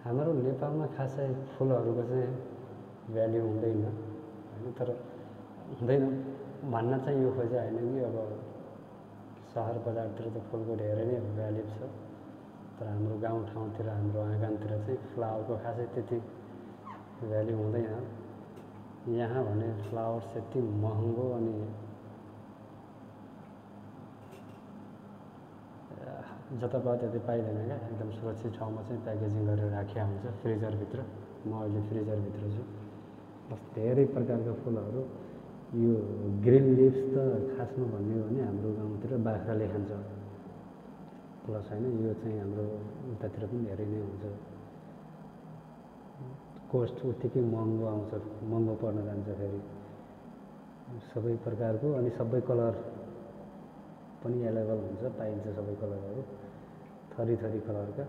हाम्रो नेपालमा खासै फुलहरूको चाहिँ भ्याल्यु हुँदैन हैन, तर हुँदैन भन्न चाहिँ यो खोजे होइन कि अब सहर बजारतिर त फुलको धेरै नै भ्याल्यु छ, तर हाम्रो गाउँठाउँतिर हाम्रो आँगनतिर चाहिँ फ्लावरको खासै त्यति भ्याल्यु हुँदैन। यहाँ भने फ्लावर्स यति महँगो अनि जतापायो त्यतै पाइँदैन क्या, एकदम सुरक्षित ठाउँमा चाहिँ प्याकेजिङ गरेर राखिया हुन्छ फ्रिजरभित्र। म अहिले फ्रिजरभित्र छु। बस धेरै प्रकारका फुलहरू। यो ग्रिन लिभ्स त खासमा भन्ने हो भने हाम्रो गाउँतिर बाख्राले खान्छ प्लस होइन, यो चाहिँ हाम्रो उतातिर पनि धेरै नै हुन्छ। कोस्ट उत्तिकै महँगो आउँछ, महँगो पर्न जान्छ फेरि सबै प्रकारको, अनि सबै कलर पनि एभाइलेबल हुन्छ, पाइन्छ सबै कलरहरू, थरी थरी कलरका।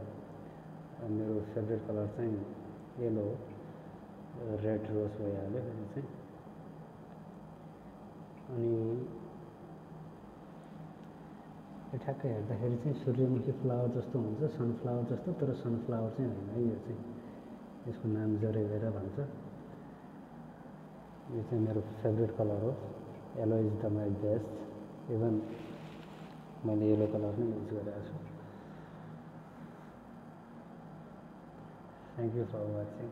मेरो फेभरेट कलर चाहिँ येलो हो, रेड रोज भइहाल्यो यो चाहिँ। अनि ठ्याक्कै हेर्दाखेरि चाहिँ सूर्यमुखी फ्लावर जस्तो हुन्छ, सनफ्लावर जस्तो, तर सनफ्लावर चाहिँ होइन है, यो चाहिँ यसको नाम जरेबेरा भन्छ। यो चाहिँ मेरो फेभरेट कलर हो, yellow is the my best, even मैले येलो कलर नै युज गरेको छु। Thank you for watching.